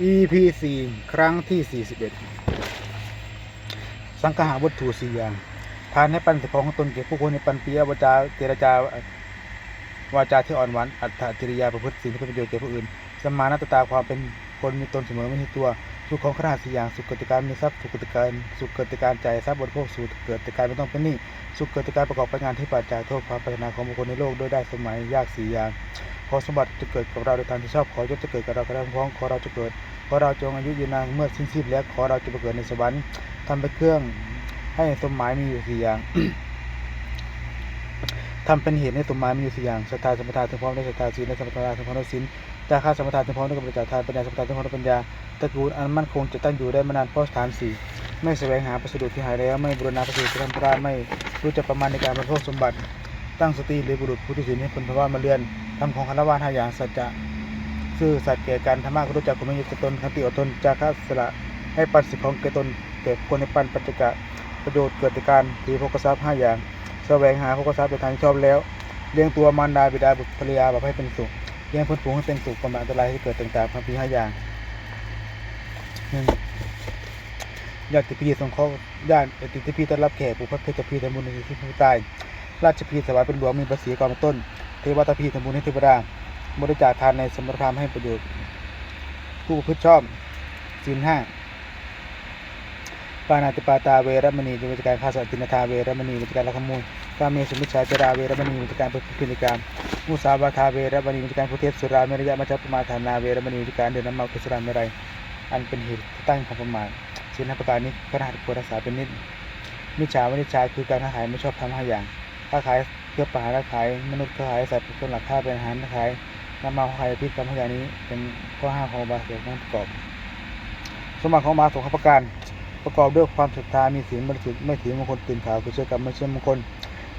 ອີພີສີ່ ຄັ້ງທີສີ່ສິບເອັດ ສັງຄະຫະວັດຖຸສີ່ຢ່າງ. ທ່ານໃຫ້ປັນສິ່ງຂອງຂອງຕົນແກ່ຜູ້ຄົນ, ໃຫ້ປັນປິຍະວາຈາ, ເຈລະຈາ, ວາຈາທີ່ອ່ອນຫວານ, ອັດຖະກິລິຍາປະພຶດສິ່ງທີ່ເປັນປະໂຫຍດແກ່ຜູ້ອື່ນ, ສະມານະຕະຕາ, ຄວາມເປັນຄົນມີຕົນສະເໝີ, ມີໃນຕົວ, ສຸກຂອງຄະນະຫ້າສີ່ຢ່າງ, ສຸກເກີດແຕ່ການມີຊັບ, ສຸກເກີດແຕ່ການ, ສຸກເກີດແຕ່ການຈ່າຍຊັບບໍລິໂພກ, ສຸກເກີດແຕ່ການບໍ່ຕ້ອງເປັນໜີ້, ສຸກເກີດແຕ່ການປະກອບກັບງານທີ່ປາດຈາກໂທດຄວາມປາດຖະໜາຂອງບຸກຄົນໃນໂລກໂດຍໄດ້ສົມໝາຍຢາກສີ່ຢ່າງ. ຂໍສົມບັດຈະເກີດກັບເຮົາໂດຍທາງທີ່ຊອບ, ຂໍຍົດຈະເກີດກັບເຮົາ, ກະແລະພອງຂອງເຮົາຈະເກີດ, ຂໍເຮົາຈົ່ງອາຍຸຍືນນານເມື່ອສິ້ນຊີບແລ້ວ, ຂໍເຮົາຈະໄປເກີດໃນສະຫວັນ. ທຳເປັນເຄື່ອງໃຫ້ສົມໝາຍມີຢູ່ສີ່ຢ່າງ, ທຳເປັນເຫດໃຫ້ສົມໝາຍມີຢູ່ສີ່ຢ່າງ, ສັດທາສຳປະທາເຖິງພ້ອມດ້ວຍສັດທາ, ສີລະສຳປະທາເຖິງພ້ອມດ້ວຍສິນ, ຈາຄະສຳປະທາເຖິງພ້ອມດ້ວຍກຳລັງຈາກທານ, ປັນຍາສຳປະທາເຖິງພ້ອມດ້ວຍປັນຍາ. ຕະກູນອັນໝັ້ນຄົງຈະຕັ້ງຢູ່ໄດ້ມານານເພາະທານສີ່, ໄມ່ສະແຫວງຫາປະສະດຸດທີ່ຫາຍແລ້ວ, ໄມ່ບູລະນະປະສະດຸດທີ່ທຳລາຍ, ໄມ່ຮູ້ຈັກປະມານໃນການບໍລິໂພກສົມບັດ, ຕັ້ງສະຕິເລີຍບຸລຸດຜູ້ທຸສິນໃຫ້ພົ້ນພາວະມາເລື່ອນ, ທຳຂອງຄາລະວະຫ້າຢ່າງ, ສັດຈະ, ຊື່ສັດແກ່ກັນ, ທຳມະຄາລະຈາກຄົນມີຢູ່ແກ່ຕົນ, ຂັນຕິອົດທົນ, ຈາຄະສະຫຼະ, ໃຫ້ປັນສິ່ງຂອງແກ່ຕົນແກ່ຜູ້ຄົນ, ໃຫ້ປັນປັດຈັກກະປະໂຫຍດເກີດແຕ່ການຖືໂພກະຊັບຫ້າຢ່າງ, ສະແຫວງຫາໂພກະຊັບໂດຍທາງທີ່ຊອບແລ້ວ, ລ້ຽງດູມານດາບິດາບຸດພະລິຍາແບບໃຫ້ເປັນສຸກ, ລ້ຽງເພື່ອນຝູງໃຫ້ເປັນສຸກ, ປ້ອງກັນອັນຕະລາຍທີ່ເກີດແຕ່ງຕາມຄຳພີຫ້າຢ່າງ. ໜຶ່ງ ຍາດຕິພີ່ສົງເຄາະ ຍາດຕິພີ່ຕ້ອນຮັບແຂກ, ປູກພັກເພດຈະພີ່ທຳບຸນໃຫ້ທີ່ຜູ້ຕາຍ, ລາດຈະພີ່ຖວາຍເປັນຫຼວງມີພະສີກ່ອນເປັນຕົ້ນ, ເທວະຕະພີ່ທຳບຸນໃຫ້ເທວະດາ, ບໍລິຈາກທານໃນສະມານະພາບໃຫ້ປະໂຫຍດຜູ້ປະພຶດຊອບ, ສິນຫ້າ. ປານາຕິປາຕາເວລະມະນີ ເປັນການຂ້າສັດ, ອະທິນນາທາເວລະມະນີ ເປັນການລັກຂະໂມຍ, ກາເມສຸມິດສາຈາລາເວລະມະນີ ເປັນການປະພຶດຜິດໃນກາມ, ມຸສາວາທາເວລະມະນີ ເປັນການເວົ້າເທັດ, ສຸລາເມລະຍະມັດຈະປະມາທານາເວລະມະນີ ເປັນການດື່ມນ້ຳເມົາແກ່ສຸລາເມໄລ ອັນເປັນເຫດຕັ້ງຂອງປະໝາດ. ສິນຫ້າປະການນີ້ ຄະນະຫ້າຄວນຮັກສາເປັນນິດ. ມິດສາວະນິດສາ ຄືການຄ້າຂາຍບໍ່ຊອບທຳຫ້າຢ່າງ, ຄ້າຂາຍເພື່ອປະຫານ, ຄ້າຂາຍມະນຸດ, ຄ້າຂາຍສັດເປັນຕົ້ນ, ລັກຄ້າເປັນອາຫານ, ຄ້າຂາຍນ້ຳເມົາ, ຄ້າຂາຍຢາພິດ. ຄຳຫ້າຢ່າງນີ້ເປັນຂໍ້ຫ້າມຂອງບາດແຂກນຳປະກອບ. ສົມບັດຂອງອຸບາສົກຫ້າປະການ ປະກອບດ້ວຍຄວາມສັດທາ, ມີສີນບໍລິສຸດ, ໄມ້ຖືມຸງຄຸນຕີນຂາວ ຄືເສື້ອກຳມະນະຊີມະມຸງຄຸນ,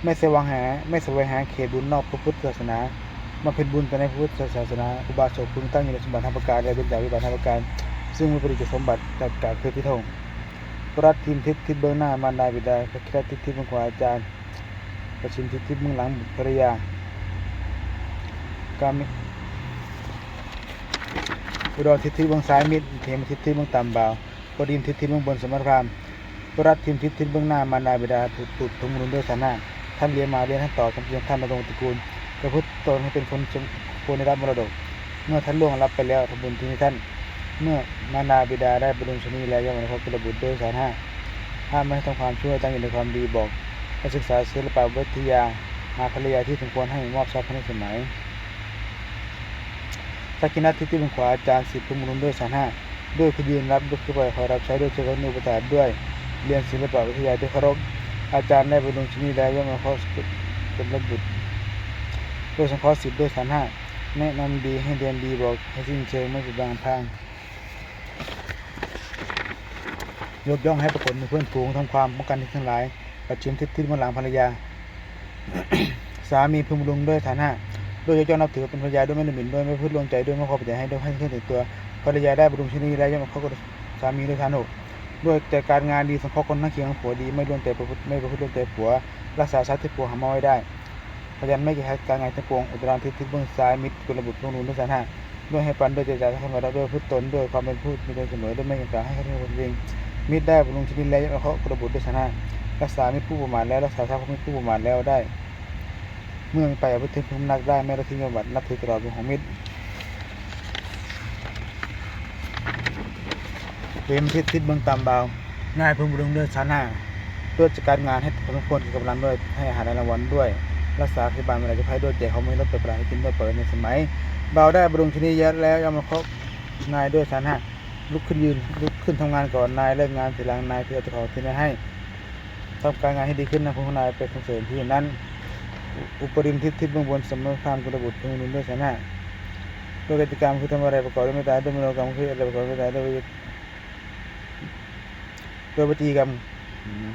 ໄມ່ສະແຫວງຫາ, ໄມ່ສະແຫວງຫາເຂດບຸນນອກພະພຸດທະສາສະໜາ, ບຳເພັນບຸນແຕ່ໃນພະພຸດທະສາສະໜາ. ອຸບາສົກເພິ່ງຕັ້ງຢູ່ໃນສົມບັດຫ້າປະການ ແລະ ເບັນຈາວິບາດຫ້າປະການ, ຊຶ່ງມີປະດິດຈະສົມບັດຈາກການເກີດທີ່ທ້ອງ. ປະລັດທິນທິດ, ທິດເບື້ອງໜ້າມານດາບິດາ, ປະຄິດທິດ, ທິດເບື້ອງຂວາອາຈານ, ປະຊິມທິດ, ທິດເບື້ອງຫຼັງບຸດພະລິຍາ, ກາມິ, ອຸດອນທິດ, ທິດເບື້ອງຊ້າຍມິດ, ເຂມທິດ, ທິດເບື້ອງຕ່ຳບ່າວ, ໂຄດິນທິດ, ທິດເບື້ອງບົນສະມານະພາບ, ປະລັດທິນທິດ, ທິດເບື້ອງໜ້າມານດາບິດາ, ບຸດທຸກມະນຸດດ້ວຍຖານະ, ທ່ານເລມາເລນ, ທ່ານຕໍ່, ທ່ານເປັນທາດດຳລົງຕະກູນ, ປະພຶດຕົນໃຫ້ເປັນຄົນສົມຄວນໄດ້ຮັບມໍລະດົກ. ເມື່ອທ່ານລ່ວງລັບໄປແລ້ວ, ທຳບຸນທີ່ໃຫ້ທ່ານ. ເມື່ອມານດາບິດາໄດ້ບຳລຸງຊະນີແລ້ວ, ຢ່ອມອະນຸເຄາະກຸນລະບຸດດ້ວຍສານຫ້າ. ຫ້າມບໍ່ໃຫ້ທຳຄວາມຊົ່ວ, ໃຫ້ຕັ້ງຢູ່ໃນຄວາມດີ. ບອກໃຫ້ສຶກສາສິລະປະວິທະຍາ, ຫາພັນລະຍາທີ່ສົມຄວນໃຫ້, ມອບຊັບໃຫ້ທັນສະໄໝ. ສັກກິນນະທິດ, ທິດເບື້ອງຂວາອາຈານ, ສິດເພື່ອບຳລຸງດ້ວຍສານຫ້າ, ດ້ວຍຄືຢືນ, ຮັບດ້ວຍຄືໄປ, ຄອຍຮັບໃຊ້ດ້ວຍ, ເຊື່ອຟັງດ້ວຍ, ອຸປະຖາກດ້ວຍ, ຮຽນສິລະປະວິທະຍາດ້ວຍເຄົາລົບ. ອາຈານໄດ້ບຳລຸງຊະນີແລ້ວ, ຍ່ອມອະນຸເຄາະກຸນລະບຸດດ້ວຍສັງເຄາະສິດດ້ວຍສານຫ້າ. ແນະນຳດີໃຫ້ຮຽນດີ, ບອກໃຫ້ສິ້ນເຊີງ, ບໍ່ປິດບັງອຳພາງ. ຍົກຍ້ອງໃຫ້ປາກົດໃນເພື່ອນຝູງ, ທຳຄວາມປ້ອງກັນທິດທັງຫຼາຍ. ປັດຊິມທິດ, ທິດເບື້ອງຫຼັງພັນລະຍາ, ສາມີເພື່ອບຳລຸງດ້ວຍສານຫ້າ, ດ້ວຍຍົກຍ້ອງນັບຖືເປັນພັນລະຍາ, ດ້ວຍໄມ້ດຸໝິ່ນ, ດ້ວຍໄມ້ພືດລວງໃຈ, ດ້ວຍໄມ້ຄອບໃຈ, ໃຫ້ດ້ວຍໃຫ້ເຄື່ອງແຕ່ງຕົວ. ພັນລະຍາໄດ້ບຳລຸງຊະນີແລ້ວ, ຍ່ອມອະນຸເຄາະສາມີດ້ວຍສານຫົກ, ດ້ວຍຈັດການງານດີ, ສັງເຄາະຄົນຂ້າງຄຽງຂອງຜົວດີ, ໄມ່ລ່ວງໃຈປະພຶດ, ໄມ່ປະພຶດລ່ວງໃຈຜົວ, ລັກສາຊັບທີ່ຜົວຫາມາໄວ້ໄດ້. ພະຍານໄມ້ແກ່ຂັດການງານທັງປວງ. ອຸດອນທິດ, ທິດເບື້ອງຊ້າຍມິດ, ກຸນລະບຸດບຳລຸງດ້ວຍສານຫ້າ, ດ້ວຍໃຫ້ປັນ, ດ້ວຍໃຈຈະທຳມະດາ, ດ້ວຍປະພຶດຕົນ, ດ້ວຍຄວາມເປັນຜູ້ມີຕົນສະເໝີ, ດ້ວຍໄມ່ຫຍັງກາຍໃຫ້ກະທົບຕົນເອງ. ມິດໄດ້ບຳລຸງຊະນີແລ້ວ, ຍ່ອມອະນຸເຄາະກຸນລະບຸດດ້ວຍສານຫ້າ, ລັກສາມິດຜູ້ປະໝາດແລ້ວ, ລັກສາຊັບຂອງມິດຜູ້ປະໝາດແລ້ວໄດ້. ເມື່ອມີໄພອາວຸດເຖິງພຶກພຳນັກໄດ້, ໄມ່ລະຖິ້ມຢ່ອມບັດ, ນັບຖືຕະຫຼອດບຸນຂອງມິດ. ເວມທິດ, ທິດເບື້ອງຕ່ຳບ່າວ, ນາຍເພື່ອບຳລຸງດ້ວຍສານຫ້າ, ດ້ວຍຈັດການງານໃຫ້ສົມຄວນແກ່ກຳລັງ, ດ້ວຍໃຫ້ອາຫານແລະລາງວັນ, ດ້ວຍລັກສາພະຍາບານເມື່ອໃດເຈັບໄຂ້, ດ້ວຍແຈກຂອງມາໃຫ້ລົດໄປປະດານກິນ, ດ້ວຍເປີດໃນສະໄໝ. ບ່າວໄດ້ບຳລຸງຊະນີແລ້ວ, ຍ່ອມອະນຸເຄາະນາຍດ້ວຍສານຫ້າ, ລຸກຂຶ້ນຢືນ, ລຸກຂຶ້ນທຳງານກ່ອນນາຍ, ເລີກງານທີຫຼັງນາຍ, ຄືເຈົ້າຂອງທີ່ນາຍໃຫ້. ທຳການງານໃຫ້ດີຂຶ້ນ, ນຳຄຸນຂອງນາຍໄປສົ່ງເສີມທີ່ນັ້ນ. ອຸ ອຸປະລິມທິດ, ທິດເບື້ອງບົນ, ສະມານະພາບກຸນລະບຸດເພື່ອບຳລຸງດ້ວຍສານຫ້າ, ດ້ວຍກາຍກຳຄືທຳອາໄລປະກອບດ້ວຍເມດຕາ, ດ້ວຍມະໂນກຳຄືອາໄລປະກອບດ້ວຍເມດຕາ, ດ້ວຍ ດ້ວຍວະຈີກຳ, ອືມ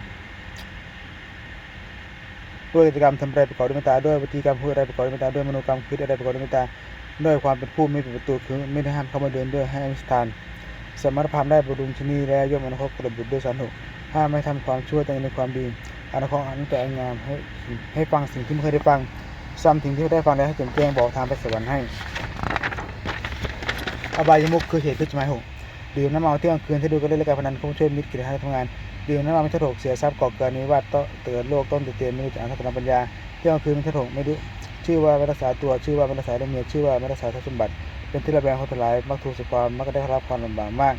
ດ້ວຍກາຍກຳທຳອາໄລປະກອບດ້ວຍເມດຕາ, ດ້ວຍວະຈີກຳຄືອາໄລປະກອບດ້ວຍເມດຕາ, ດ້ວຍມະໂນກຳຄິດອາໄລປະກອບດ້ວຍເມດຕາ, ດ້ວຍຄວາມເປັນຜູ້ມີປະຕູຄື ມີແນວທາງເຂົ້າມາເດີນ, ດ້ວຍໃຫ້ອະທິຖານ. ສະມານະພາບໄດ້ບຳລຸງຊະນີແລ້ວ, ຍ່ອມອະນຸເຄາະກຸນລະບຸດດ້ວຍສານຫົກ, ຫ້າມໃຫ້ທຳຄວາມຊົ່ວ, ຕັ້ງຢູ່ໃນຄວາມດີ. ອະນຸເຄາະອັນແຕ່ງງາມ, ໃຫ້ ໃຫ້ຟັງສິ່ງທີ່ບໍ່ເຄີຍໄດ້ຟັງ, ຊ້ຳສິ່ງທີ່ໄດ້ຟັງແລ້ວໃຫ້ແຈ່ມແຈ້ງ, ບອກທາງໄປສະຫວັນໃຫ້. ອະບາຍະມຸກຄືເຫດພິດສະໄໝຫົກ. ດື່ມນ້ຳເມົາທ່ຽວກາງຄືນ ຖ້າດູການຫຼິ້ນ ແລະ ການພະນັນ ຄົງມາຊ່ວຍມິດກິດໃຫ້ທຳງານ. ดื่ມນ້ຳເມົາມີໂທດ ເສຍຊັບ ກໍ່ເກີດມີວາດເຕີດໂລກ ຕ້ອງຕິເຕນ ມີລຸຈາກອາການສະຕິປັນຍາ. ທ່ຽວກາງຄືນມີໂທດ ມີດຸ ຊື່ວ່າໄປຮັກສາຕົວ ຊື່ວ່າໄປຮັກສາລູກເມຍ ຊື່ວ່າໄປຮັກສາຊັບສົມບັດ ເປັນທີ່ລະແວງຄົນທັງຫຼາຍ ມັກທຸກສະພາວ ມັກໄດ້ຮັບຄວາມລຳບາກມາກ.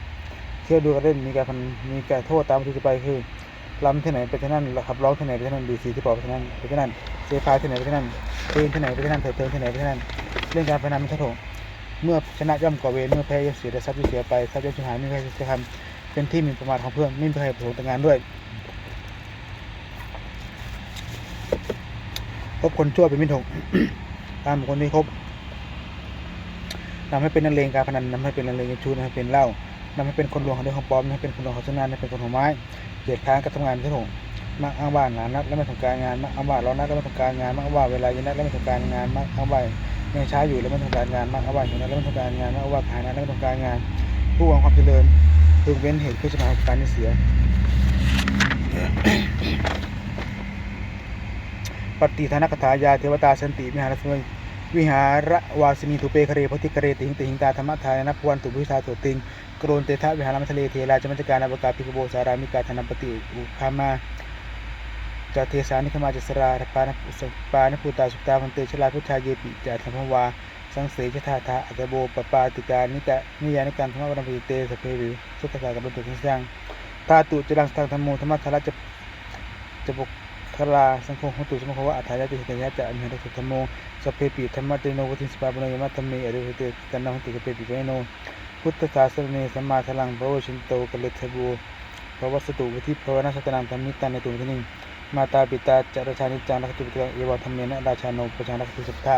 ທ່ຽວດູການຫຼິ້ນ ມີການພັນ ມີການໂທດຕາມວັດຖຸໄປຄື ລຳເທື່ອໃດໄປເທື່ອນັ້ນ, ຮັບລອງເທື່ອໃດໄປເທື່ອນັ້ນ, ດູສີທີ່ເບາະໄປເທື່ອນັ້ນ, ໄປເທື່ອນັ້ນ, ເສພາຍເທື່ອໃດໄປເທື່ອນັ້ນ, ເພນເທື່ອໃດໄປເທື່ອນັ້ນ, ເທີເທິງເທື່ອໃດໄປເທື່ອນັ້ນ. ເລື່ອງການພະນັນມັນສະທົງ ເມື່ອຊະນະຍ່ອມກໍເວນ, ເມື່ອແພ້ຍ່ອມເສຍ, ແຕ່ຊັບທີ່ເສຍໄປ, ຊັບຍ່ອມສູນຫາຍ, ມີໃຜເສຍຄຳ, ເປັນທີ່ໝິ່ນປະໝາດຂອງເພື່ອນ, ມີໃຜປະສົງແຕ່ງງານດ້ວຍ. ຄົບຄົນຊົ່ວເປັນມິດຫົກ ຕາມຄົນທີ່ຄົບ. ນຳໃຫ້ເປັນນັກເລ່ນການພະນັນ, ນຳໃຫ້ເປັນນັກເລ່ນເງິນຊູດ, ນຳໃຫ້ເປັນເຫຼົ້າ, ນຳໃຫ້ເປັນຄົນລວງຂອງເດັກຂອງປອມ, ນຳໃຫ້ເປັນຄົນລວງຂອງຊາວນາ, ນຳໃຫ້ເປັນຄົນຫົວໄມ້, ກຽດຄ້ານການທຳງານເປັນຕົ້ນ, ມັກອ້າງວ່າງຫຼາຍນັກ ແລະ ແມ່ນຕ້ອງການງານ, ມັກອ້າງວ່າງຫຼອຍນັກ ແລະ ແມ່ນຕ້ອງການງານ, ມັກອ້າງວ່າເວລາເຢັນນັກ ແລະ ແມ່ນຕ້ອງການງານ, ມັກອ້າງວ່າຍັງຊ້າຢູ່ ແລະ ແມ່ນຕ້ອງການງານ, ມັກອ້າງວ່າຫິວນັກ ແລະ ແມ່ນຕ້ອງການງານ, ມັກອ້າງວ່າກະຫາຍນັກ ແລະ ແມ່ນຕ້ອງການງານ, ຜູ້ຫວັງຄວາມຈະເລີນ, ເພິ່ງເວັ້ນເຫດຄືສະມານການເສຍ. ປະຕິທານະຄາຖາ ຢາເທວະຕາ ສັນຕິວິຫາຣະ ວິຫາຣະວາສິນີ ທຸເປຄະເຣ ໂພທິຄະເຣ ເຕຫິງເຕຫິງຕາ ທຳມະທາເນນະ ພະວັນຕຸ ປຸລິສາໂສຕິງ ກະໂຣນເຕທະ ວິຫາຣະມັນທະເລ ເຖລາຈະມັດຈະກາ ນະວະກາ ພິກຂະໂວ ສາຣາມິກາ ຖານະປະຕິອຸຄາມາ ຈະເທສາ ນິກຂະມາ ຈະສະລາ ປານະ ປານະພູຕາ ສຸຂະຕາ ພັນເຕ ຊະລາ ພຸດທາ ເຢປິ ຈະ ທຳມະວາ ສັງເສ ຈະທາທະ ອັດຕະໂວ ປະປາຕິກາ ນິກະ ນິຍານິກັງ ທຳມະວັນນະປະຕິເຕ ສັບເພ ສຸຂະຕາ ກະໂຣນຕຸ ສັງສະຍັງ ທາຕຸ ຈະລັງ ສັດທັງ ທຳໂມ ທຳມະທາລະ ຈະ ຈະບຸກຄະລາ ສັງໂຄ ໂຫຕຸ ສະມະໂຄວະ ອັດຖາຍະ ຈະຫິຕາຍະ ຈະ ອະມິຫະ ທະໂມ ສັບເພປິ ທຳມະເຕໂນ ວຸດທິງ ສະປາປຸນໂນ ຍະມະທຳເມ ອະນຸເທຕະ ການະ ໂຫຕຸ ສັບເພປິ ປາເຍໂນ ພຸດທະສາສະເນ ສະມາທາລັງ ພະໂວ ເຊນໂຕ ກາເລທະໂວ ພະວັດສະຕຸ ວັດທິ ພາວະນາ ສັດຕະນັງ ທຳມິຕັງ ເນຕຸ ວັດທິນິງ ມາຕາປິຕາ ຈະ ຣາຊາ ນິດຈັງ ລັກຂະຕຸ ປະຕິວັງ ເອວັງ ທຳເມນະ ຣາຊາໂນ ປະຊາ ລັກຂະຕຸ ສັບພະທາ.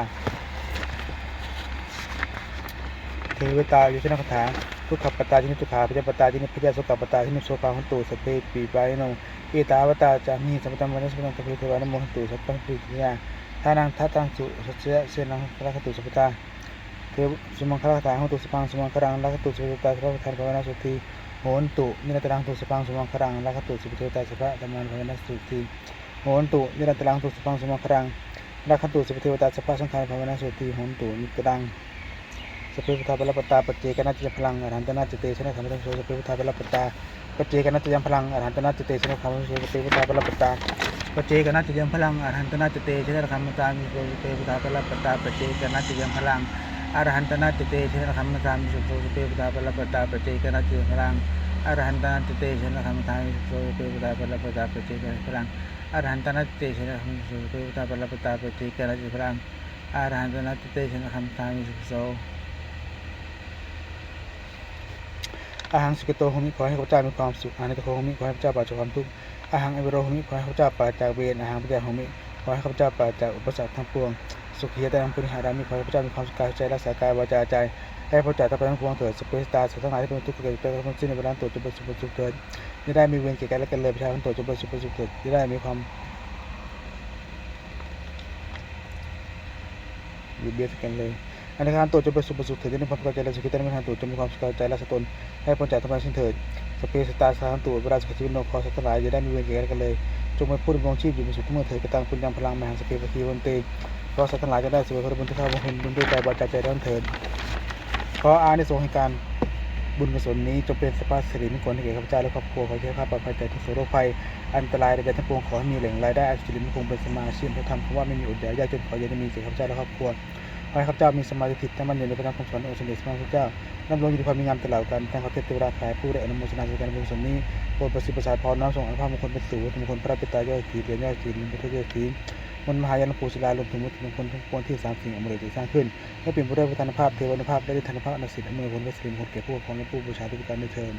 ເທວະຕາ ໂຍຊະນະຄາຖາ ທຸກຂະປະຕາ ຈະນິດທຸກຂາ ພະຍາປະຕາ ຈະນິດພະຍາ ໂສກະປະຕາ ຈະນິດໂສກາ ໂຫຕຸ ສັບເພປິ ປາເຍໂນ ເອຕາວະຕາ ຈະມະຫິ ສັບພະຕັງ ປະຊາ ສັບພັງ ສັບເພ ເທວາ ອະນຸໂມ ໂຫຕຸ ສັບພັງ ເພ ເທວະຍາ ທານັງ ທະຕັງ ສຸ ສັດສະຍະ ເຊນະ ລັກຂະຕຸ ສັບພະທາ. ເທວະ ສຸມັງຄະລາຄາຖາ ໂຫຕຸ ສັບພັງ ສຸມັງຄະລັງ ລັກຂະຕຸ ສັບພະເທວະຕາ ສັບພະທານ ພາວະນາ ໂສຕິ ໂຫນຕຸ ນິລັນຕະລັງ ໂຫຕຸ ສັບພັງ ສຸມັງຄະລັງ ລັກຂະຕຸ ສັບພະເທວະຕາ ສັບພະທຳມານ ພາວະນາ ໂສຕິ ໂຫນຕຸ ນິລັນຕະລັງ ໂຫຕຸ ສັບພັງ ສຸມັງຄະລັງ ລັກຂັນຕຸ ສັບພະເທວະຕາ ສັບພະສັງຄານ ພາວະນາ ໂສຕິ ໂຫນຕຸ ນິລັນຕະລັງ ສັບເພ ພຸດທາ ບາລະປະຕາ ປັດເຈກະນະ ຈະຍັງພະລັງ ອະລະຫັນຕະນະ ຈະເຕຊະນະ ທຳມະ ໂສ ສັບເພ ພຸດທາ ບາລະປະຕາ ປັດເຈກະນະ ຈະຍັງພະລັງ ອະລະຫັນຕະນະ ຈະເຕຊະນະ ທຳມະ ໂສ ສັບເພ ພຸດທາ ບາລະປະຕາ ປັດເຈກະນະ ຈະຍັງພະລັງ ອະລະຫັນຕະນະ ຈະເຕຊະນະ ທຳມະ ໂສ ສັບເພ ພຸດທາ ບາລະປະຕາ ປັດເຈກະນະ ຈະຍັງພະລັງ ອະລະຫັນຕະນະ ຈະເຕຊະນະ ທຳມະ ໂສ ສັບເພ ພຸດທາ ບາລະປະຕາ ປັດເຈກະນະ ຈະຍັງພະລັງ ອະລະຫັນຕະນະ ຈະເຕຊະນະ ທຳມະ ໂສ ສັບເພ ພຸດທາ ບາລະປະຕາ ປັດເຈກະນະ ຈະຍັງພະລັງ ອະລະຫັນຕະນະ ຈະເຕຊະນະ ທຳມະ ໂສ ສັບເພ ພຸດທາ ບາລະປະຕາ ປັດເຈກະນະ ຈະຍັງພະລັງ ອະລະຫັນຕະນະ ຈະເຕຊະນະ ທຳມະ ໂສ ອະຫັງ ສຸກິໂຕ ໂຫມິ ຂໍໃຫ້ຂ້າພະເຈົ້າມີຄວາມສຸກ ອະຫັງ ນິດຖະໂຄ ໂຫມິ ຂໍໃຫ້ຂ້າພະເຈົ້າປາດຈາກຄວາມທຸກ ອະຫັງ ອະວິໂຣ ໂຫມິ ຂໍໃຫ້ຂ້າພະເຈົ້າປາດຈາກເວນ ອະຫັງ ປັນຍາ ໂຫມິ ຂໍໃຫ້ຂ້າພະເຈົ້າປາດຈາກອຸປະສັກທັງປວງ ສຸຂີ ຍະຕະນັງ ບໍລິຫາຣາມິ ຂໍໃຫ້ຂ້າພະເຈົ້າມີຄວາມສຸກກາຍໃຈ ຮັກສາກາຍ ວາຈາ ໃຈ ໃຫ້ພົ້ນຈາກທັບໄພທັງປວງເຖີດ ສັບເພສັດຕາ ສັດທັງຫຼາຍທີ່ເປັນທຸກ ເກີດແກ່ຕົນທັງສິ້ນ ໃນເວລານັ້ນ ຕົວຈົ່ງເປັນສຸກເປັນສຸກເຖີດ ຢ່າໄດ້ມີເວນແກ່ກັນແລະກັນເລີຍ ປະຊາຊົນຕົວຈົ່ງເປັນສຸກເປັນສຸກເຖີດ ຢ່າໄດ້ມີຄວາມ ບຽດບຽນກັນເລີຍ ອະທິຖານຕົວຈົ່ງເປັນສຸກເປັນສຸກເຖີດ ຢ່າໄດ້ມີຄວາມທຸກໃຈ ແລະ ສຸຂີ ຕະນັງ ອະທິຖານຕົວຈົ່ງມີຄວາມສຸກກາຍໃຈ ຮັກສາຕົນ ໃຫ້ພົ້ນຈາກທັບໄພທັງສິ້ນເຖີດ ສັບເພສັດຕາ ສັດທັງຫຼາຍທີ່ເປັນທຸກ ເກີດແກ່ຕົນທັງສິ້ນ ໃນເວລານັ້ນ ຕົວຈົ່ງເປັນສຸກເປັນສຸກເທີດ ຈົງເປັນຜູ້ດຳລົງຊີບຢູ່ເປັນສຸກທຸກເມື່ອເທີດ ກະຕັງ ປຸນຍັງ ພະລັງ ມະຫັງ ສັບເພ ພັກຄີ ວັນເຕ ຂໍສັດທັງຫຼາຍຈົ່ງໄດ້ສວຍຜົນບຸນທີ່ຂ້າພະເຈົ້າເຮັດບຸນດ້ວຍກາຍ ວາຈາ ໃຈນັ້ນເທີດ ຂໍອານິສົງແຫ່ງການບຸນກຸສົນນີ້ ຈົ່ງເປັນສະພາສິລິມຸງຄຸນໃຫ້ແກ່ຂ້າພະເຈົ້າ ແລະ ຄອບຄົວ ຂໍໃຫ້ແຄ້ວຄາດປອດໄພຈາກທຸກໂສໂລກໄພ ອັນຕະລາຍໃດໆທັງປວງ ຂໍໃຫ້ມີແຫຼ່ງລາຍໄດ້ອັນສິລິມຸງຄຸນ ເປັນສຳມາອາຊີບ ທຳຄຳວ່າ ໄມ່ມີອົດຢາກ ຢາກຈົນ ຂໍຢ່າໄດ້ມີແກ່ຂ້າພະເຈົ້າ ແລະ ຄອບຄົວ ຂໍໃຫ້ຂ້າພະເຈົ້າມີສຳມາທິດຖິ ຕັ້ງໝັ້ນຢູ່ໃນພະທຳຄຳສອນຂອງອົງສົມເດັດພະສຳມາສຳພຸດທະເຈົ້າ ດຳລົງຢູ່ໃນຄວາມດີງາມຕະຫຼອດການ ແຕ່ງເຂົາເທບເທວະດາທັງຫຼາຍ ຜູ້ໄດ້ອະນຸໂມທະນາໃສ່ການບຸນກຸສົນນີ້ ໂປດປະສິດປະສາດພອນນ້ອມສົ່ງອານຸພາບມຸງຄຸນເປັນສູງ ມຸງຄຸນພະລະປິດຕາຍອດສີ ເຫຼືອຍອດສີ ລິງປະເທດຍອດສີ ມົນມະຫາຍານະພູສິລາ ລວມເຖິງມຸດມຸງຄຸນທັງປວງທີ່ສາມສິ່ງອຳມະລິກໄດ້ສ້າງຂຶ້ນ ໃຫ້ເຕັມໄປດ້ວຍວັດທະນະພາບ ເທວານຸພາບ ແລະ ລິດທານຸພາບອັນສັກສິດ ອຳນວຍຜົນເປັນສິລິມຸງຄຸນແກ່ຜູ້ຄອບຄອງ ແລະ ຜູ້ບູຊາທຸກປະການດ້ວຍເທີ້ນ.